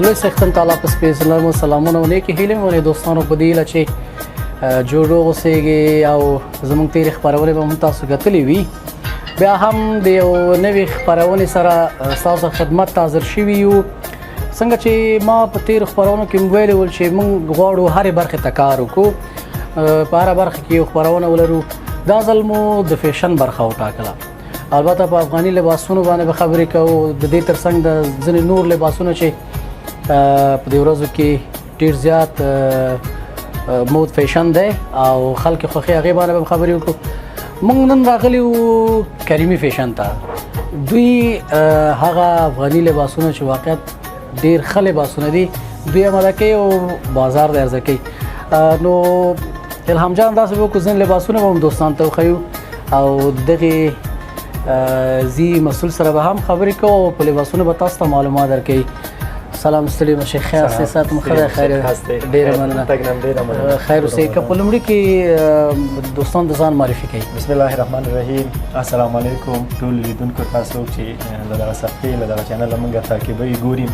لوی څښتن تعالی په سپېڅلو سلامونه او نیکې هیلې مو دوستانو په دې هیله چې جوړ روغ اوسئ او زموږ تېرې خپرونې به هم تاسو کتلې وي. بیا هم د یو نوې خپرونې سره ستاسو خدمت ته حاضر شوي یو. څنګه چې ما په تېرو خپرونو کې ویلي ول چې موږ غواړو هرې برخې ته کار وکړو، په هره برخه کې یو خپرونه ولرو. دا ځل مو د فیشن برخه وټاکله. البته په افغاني لباسونو باندې به خبرې کوو، د دې ترڅنګ د ځینې نور لباسونه چې په دې ورځو کې ډېر زیات مود فیشن دی او خلک خوښي، هغې باندې به خبرې وکړو. موږ نن راغلي وو کریمي فیشن ته. دوی هغه افغاني لباسونه چې واقعیت ډېر ښه لباسونه دي، دوی آماده کوي او بازار ته عرضه کوي. نو الهام جان، داسې وکړو، ځینې لباسونه به هم دوستان ته وښیو او دغې زی مسول سره به هم خبرې کوو او په لباسونو به تاسو ته معلومات درکوي. سلام، ستړي مشه، خیر سي؟ سات مو خیر خیر، ډیره مننه. ډیره مننه. خیر اوسئ. که په لومړي کې دوستان د ځان معرفي کوي. بسم الله الرحمن الرحیم. السلام علیکم ټول لیدونکو، تاسو چې له دغه صفحې، له دغه چینل موږ تعقیبوي، ګوري.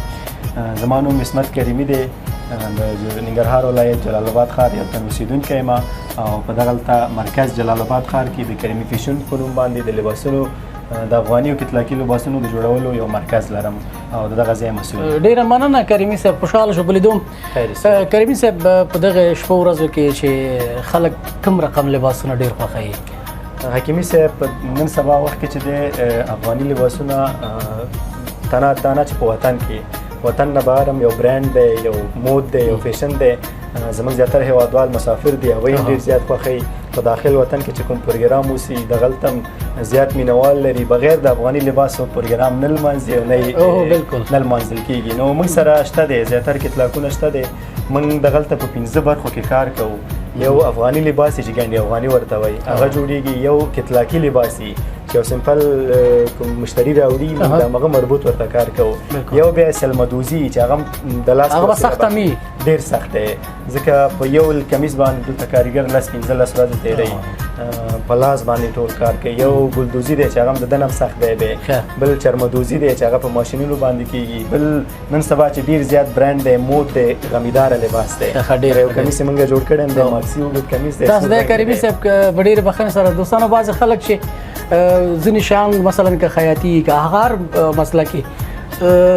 زما نوم عصمت کریمي دی، د ننګرهار ولایت جلال آباد ښار یو تن اوسېدونکی یم او په دغلته مرکز جلال آباد ښار کې د کریمي فیشن په نوم باندې د لباسونو، د افغاني او کتلاکي لباسونو د جوړولو یو مرکز لرم او د دغه ځای مسؤل. ډیره مننه کریمي صاحب، خوشحاله شو په لیدو. کریمي صاحب، په دغه شپو ورځو کې چې خلک کوم رقم لباسونه ډیر خوښوي؟ حکیمي صاحب، په نن سبا وخت کې چې د افغاني لباسونه تنه دانه چې په وطن کې، وطن نه بهر هم یو برند دی، یو مود دی، یو فیشن دی. زموږ زیاتره هیوادوال مسافر دي، هغوی هم ډېر زیات خوښوي. په داخل وطن کې چې کوم پروګرام وسي، دغلته هم زیات مینوال لري. بغیر د افغاني لباسو پروګرام نه لمانځي او نه نه لمانځل کېږي. نو موږ سره شته دی، زیاتره کتلاکونه شته دی. موږ دغلته په 5 برخو کې کار کوو. یو افغاني لباس چې ګنډي افغاني ورته وایي، هغه جوړیږي. یو کتلاکي لباس چې یو سمپل کوم مشتري راوړي، موږ د هغه مربوط ورته کار کوو. یو بیا سلمدوزي چې هغه د لاس هغه سخته می ډېر سخت دی، ځکه په یو کمیس باندې دلته کاریګر 10 15 ورځې تېروي، په لاس باندې ټول کار کوي. یو ګلدوزي دی چې هغه هم د دنم سخت دی دی. بل چرمدوزي دی چې هغه په ماشینونو باندې کېږي. بل نن سبا چې ډېر زیات برند دی، مود دی، غمیداره لباس دی. ډېر یو کمیس یې موږ جوړ کړی دی، ماکسي اوږد کمیس دی. تاسو د کریمي صاحب په ډېرې بخښنې سره، دوستانو، بعضې خلک چې ځینې شیان مثلا که خیاطي که هغه هر مسلکي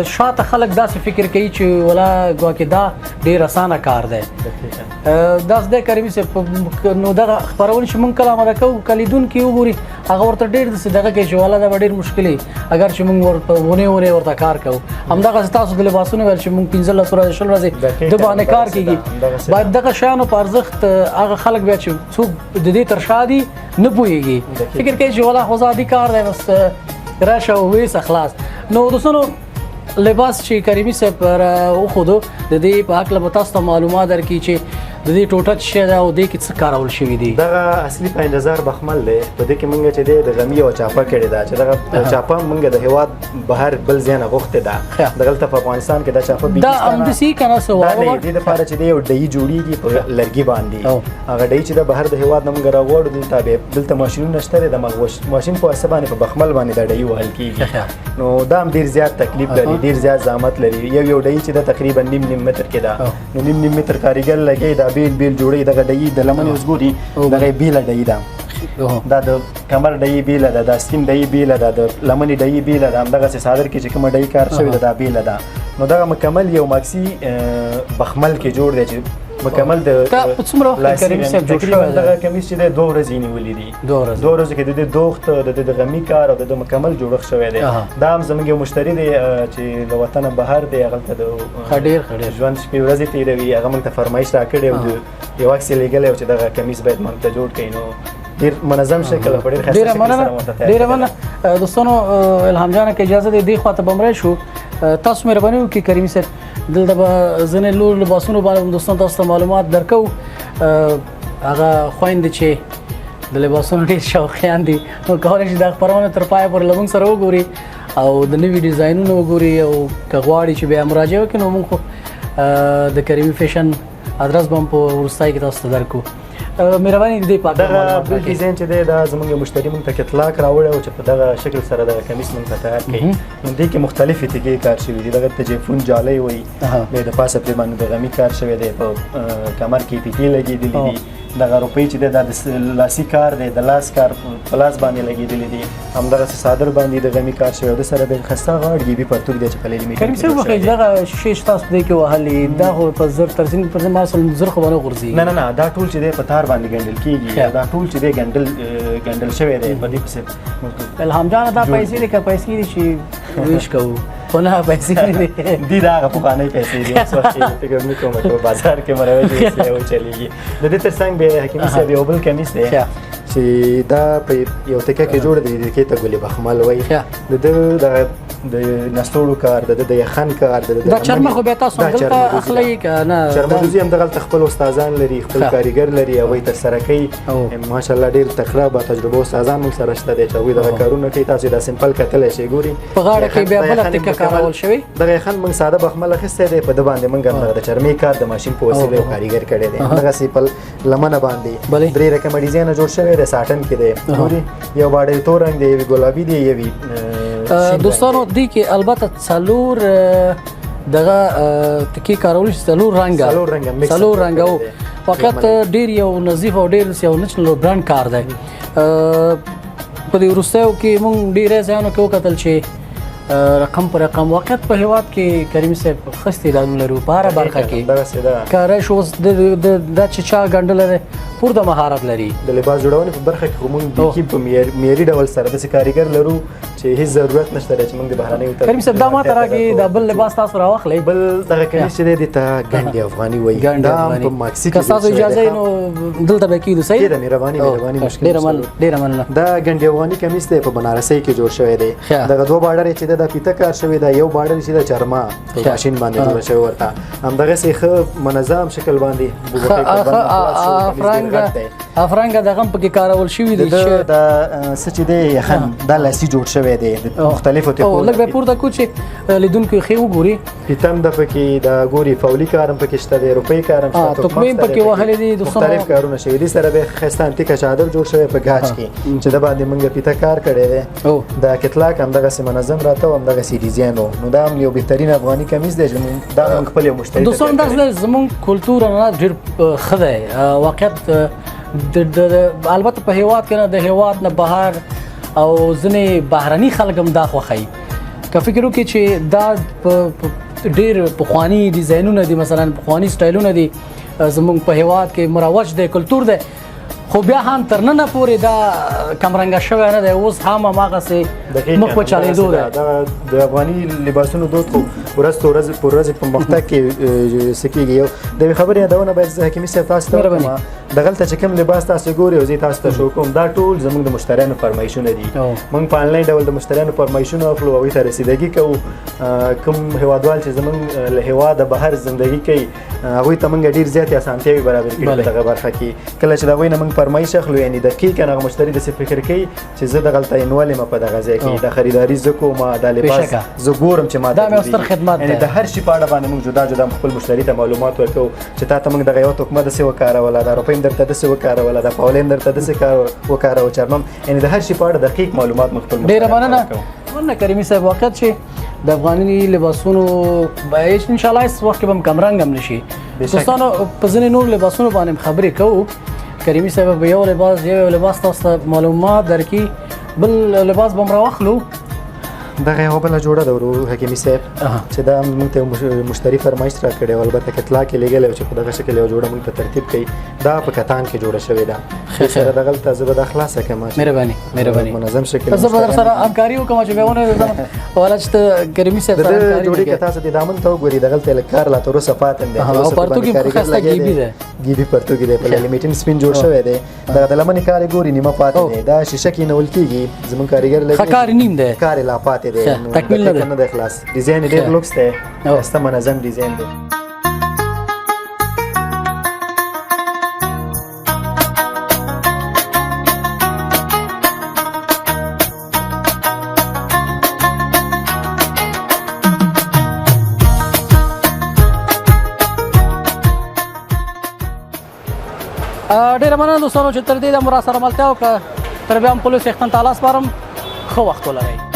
شاته خلک داسې فکر کوي چې ولا ګواکې دا ډېر اسانه کار دی. داسې دی کریمي صاحب؟ نو دغه خپرونې چې موږ کله آماده کوو، که لیدونکي وګوري، هغه ورته ډېر داسې دغه کوي چې والا دا به ډېر مشکل وي، اګر چې موږ ورته اونۍ اونۍ ورته کار کوو. همدغسې تاسو د لباسونو ویل چې موږ 15 ورځې، 20 ورځې د باندې کار کېږي. باید دغه شیانو په ارزښت هغه خلک بیا چې څوک د دې تر شا دي نه پوهېږي، فکر کوي چې والا خو عادي کار دی، بس راشه او ویسه خلاص. نو دوستانو، لباس چې کریمي صاحب را وښودو، د دې په هکله به تاسو ته معلومات درکړي چې د دې ټوټه څه شی ده او دې کې څه کارول شوي دي. دغه اصلي پنځه بخمل دی. په دې کې موږ چې دی د غمي یوه چاپه کړې ده چې دغه چاپه موږ د هېواد بهر بل ځای نه غوښتې ده. دغلته په افغانستان کې دا چاپه بیخي دا شته نه. همداسې که نه څه دا نه، واره؟ دې دپاره چې دی یو ډهي جوړېږي په لرګي باندې. هغه ډهي چې د بهر د هېواد نه موږ راغواړو، دلته بیا دلته ماشینونه شته دی، د ماشین په واسطه باندې په بخمل باندې دا ډهي وهل کېږي. نو دا هم ډېر زیات تکلیف لري، ډېر زیات زحمت لري. یو یو ډهي چې ده تقریبا نیم نیم متر کې ده، نو نیم نیم متر کاریګر لګي، دا بیل بیل جوړي. دغه ډهي د لمنې اوس ګوري، دغه یې بیله ډهي ده. دا د کمر ډهي بیله ده، د آستین ډهي بیله ده، د لمنې ډهي بیله ده. همدغسې څادر کې چې کومه ډهي کار شوې ده، دا بیله ده. نو دغه مکمل یو ماکسي بخمل کې جوړ دی چې مکمل د دا په څومره وخت کې لاسي کریمي صاحب جوړ تقریباً شوی دی؟ دغه کمیس چې دی 2 ورځې یې نیولې دي. 2 ورځې. 2 ورځې کې د دې دوخت، د دې د غمي کار او د دې مکمل جوړښت شوی دی. دا هم زموږ یو مشتري دی، چې له وطنه بهر دی، هغلته د ډېر ښه، ډېر. ژوند شپې ورځې تېروي. هغه موږ ته فرمایش راکړی او یو عکس یې لېږلی و چې دغه کمیس باید موږ ته جوړ کړئ. نو ډېر منظم شکل او په ډېر ښایسته ډېره شکل مننه، سره ورته تیار ډېره کړی. مننه. دوستانو، الهام جانه که اجازه دی دې خوا ته به مری شو. تاسو مهرباني وکړئ کریمي صاحب، دلته به ځینې نور لباسونو باندې هم دوستان تاسو ته معلومات درکوو. هغه خویندې چې د لباسونو ډېر شوقیان دي، نو کولی شي دا خپرونه تر پایه پورې له موږ سره وګوري او د نوي ډیزاینونه وګوري، او که غواړي چې بیا مراجعه وکړي، نو موږ خو د کریمي فیشن ادرس به هم په وروستۍ کې تاسو ته درکړو. مهرباني دې پاک دغه بل ډیزاین چې دی دا زمونږ مشتري مونږ ته کتلاک راوړی او چې په دغه شکل سره دغه کمیس مونږ ته تیار کړي. نو دې کې مختلفې تیږې کار شوي دي. دغه تجیفون جالۍ وایي، بیا د پاسه پرې باندې د غمي کار شوی دی، په کمر کې پیتې لګېدلې دي. دغه روپۍ چې دی دا د لاسي کار دی، د لاس کار په لاس باندې لګېدلې دي. همدغسې څادر باندې د غمي کار شوی او د سره بیا ښایسته غاړ ګیبي پرتوګ دی چې په لیلي کریم صاحب وښایي دغه شیشې چې تاسو دې کې وهلې دا خو په زر تر ځینې پر ما اصل زر خو به نه غورځېږي. نه نه نه، دا ټول چې دی په تار باندې ګنډل کېږي، دا ټول چې دی ګنډل شوی دی په دې پسې. الهام جانه دا پیسې دي که پیسې دي چې ویش کوو؟ خو نه پیسې نه دي دي، دا هغه پخوانۍ پیسې دي. اوس وخت کې فکر نه کوم چې په بازار کې مروج اوسي او چلېږي. د دې تر څنګ بیا حکیمي صاحب یو بل کمیس دی چې دا په یو تکه کې جوړ دی، دې ته ګلې بخمل وایي. د ده دغه د نستوړو کار، د ده د یخن کار، د دا چرمه خو بیا تاسو همدلته اخلئ که نه؟ چرمه دوزي هم دغلته خپل استادان لري، خپل کاریګر لري، هغوی ترسره کوي. ماشاءالله ډېر تکړه با تجربه استادان موږ سره شته دی چې هغوی دغه کارونه کوي. تاسو دا سمپل کتلی شئ، ګوري په غاړه کې بیا بله تکه کارول شوې. دغه یخن موږ ساده بخمل اخیستی دی، په ده باندې موږ هم دغه د چرمې کار د ماشین په وسیله یو کاریګر کړی دی. دغسې په لمنه باندې درې رقمه ډیزاینه جوړ شوی دی، ساټن کې دی. ګوري یو باډی تور رنګ دی، یوې ګلابي دی، یوې دوستانو دې کې البته څلور دغه تکې کارول شي، څلور رنګه، څلور رنګه. واقعیت ډېر یو نظیف او ډېر یو نشنل برانډ کار دی. په دې وروستیو کې موږ ډېری ځایونو کې وکتل چې رقم پر رقم واقعیت په هیواد کې کریم صاحب ښه استعدادونه لرو په هره برخه کې. که راشو اوس دا چې چا ګنډلی دی پورته مهارت لري. د لباس جوړونې په برخه کې خو موږ بیخي په معیاري ډول سره داسې کاریګر لرو چې هیڅ ضرورت نشته چې موږ د بهرنیو ته. کریم صاحب دا ماته راکړئ، دا بل لباس تاسو راواخلئ. بل دغه کمیس چې دی دې ته ګنډې افغاني وایي، دا هم په ماکسي کې. که ستاسو اجازه وي نو دلته به کېدو. صحیح؟ ډېره مهرباني، مهرباني. مشکل ډېره مننه. دا ګنډې افغاني کمیس دی، په بنارسۍ کې جوړ شوی دی. دغه دوه باډرې چې ده دا پیته کار شوی دی، یو باډر چې ده چرمه په ماشین باندې جوړه شوې ورته همدغسې ښه منظم شکل باندې افرنګ دغه هم پکې کارول شوي دي. دا څه چې دی یخن دا لاسي جوړ شوی دی د مختلفو تپو. لږ به پورته کړو چې لیدونکي ښې وګوري. پیتم ده پکې، دا ګوري فولي کار هم پکې شته دی، روپۍ کار هم شته، تکمې هم پکې وهلې دي، مختلف کارونه شوي دي. سره به ښایسته انتیکه چادر جوړ شوی په ګاج کې چې د باندې موږ پیته کار کړی دی. دا کتلاک همدغسې منظم راته او همدغسې ډیزاین و. نو دا هم یو بهترین افغاني کمیس دی چې دا موږ خپل یو مشتري. دوستان داسې زموږ کلتور ډېر ښه دی واقعیت. البته په هیواد کې نه، د هیواد نه بهر او ځینې بهرني خلک هم دا خوښوي. که فکر وکړي چې دا ډېر پخواني ډیزاینونه دي، مثلا پخواني سټایلونه دي زموږ په هیواد کې مروج دی، کلتور دی، خو بیا هم تر ننه پورې دا کمرنګه شوی نه دی، اوس هم هماغسې مخ په چلېدو دی. دا د افغاني لباسونو دود خو ورځ تر ورځې پر ورځې په مختګ کې څه کېږي. یو د یوې خبرې یادونه باید زه حکیمي صاحب تاسو ته وکړم. دغلته چې کوم لباس تاسو ګورئ او زه یې تاسو ته شو کوم، دا ټول زموږ د مشتریانو فرمایشونه دي. موږ په انلاین ډول د مشتریانو فرمایشونه اخلو، هغوی ته رسیدګي کوو. کوم هیوادوال چې زموږ له هیواده بهر زندګي کوي هغوی ته موږ ډېر زیاتې اسانتیاوې برابرې کړي په دغه برخه کې. کله چې د هغوی نه موږ فرمایش اخلو، یعنې دقیقاً هغه مشتري داسې فکر کوي چې زه دغلته ینول یم په دغه ځای کې، دا خریداري زه کوم، دا لباس زه ګورم چې ما دا مې ستر خدمت دی. یعنې د هر شي په اړه باندې موږ جدا جدا خپل مشتري ته معلومات ورکوو چې تا ته موږ دغه یوه تکمه داسې وکاروله، دا روپۍ هم درته داسې وکاروله، دا پاولۍ هم درته داسې وکاروه، چرمم، یعنې د هر شي په اړه دقیق معلومات موږ خپل ډېره مننه. مننه کریمي صاحب. واقعیت چې د افغاني لباسونو ان شاء الله هېڅ وخت کې به هم کمرنګ هم نه شي. دوستانو په ځینې نور لباسونو باندې هم خبرې کوو. کریمي صاحب به یو لباس یو لباس تاسو ته معلومات درکړي، بل لباس به هم راواخلو. دغه یوه بله جوړه ده ورور حکیمي صاحب چې دا موږ ته یو مشتري فرمایش را کړی او البته کتلاک یې لېږلی چې په دغه شکل یوه جوړه موږ ته ترتیب کړي. دا په کتان کې جوړه شوې ده. سره دغلته زه به دا خلاصه کړم. مهرباني مهرباني. منظم شکل زه به در سره همکاري وکړم چې بیا ونه ولا چې ته کریمي صاحب سره همکاري جوړې که تاسو د دامن ته وګورئ دغلته لږ کار لا تر اوسه پاتې دی. او پرتوګ یې ښایسته ګیبي دی، ګیبي پرتوګ دی، په لیمیټین سپین جوړ شوی دی. دغه د لمنې کار یې ګوري نیمه پاتې دی، دا شیشه کې نول کېږي، زموږ کاریګر لګي، کار نیم دی، کار یې لا پاتې دی، تکمیل نه دی، نه دی خلاص. ډیزاین یې ډېر لوکس دی، ښایسته منظم ډیزاین دی. ډېره مننه دوستانو چې تر دې دمه راسره ملتیا وکړه. تر بیا هم پولیس څښتن تعالی سپارم. ښه وخت ولرئ.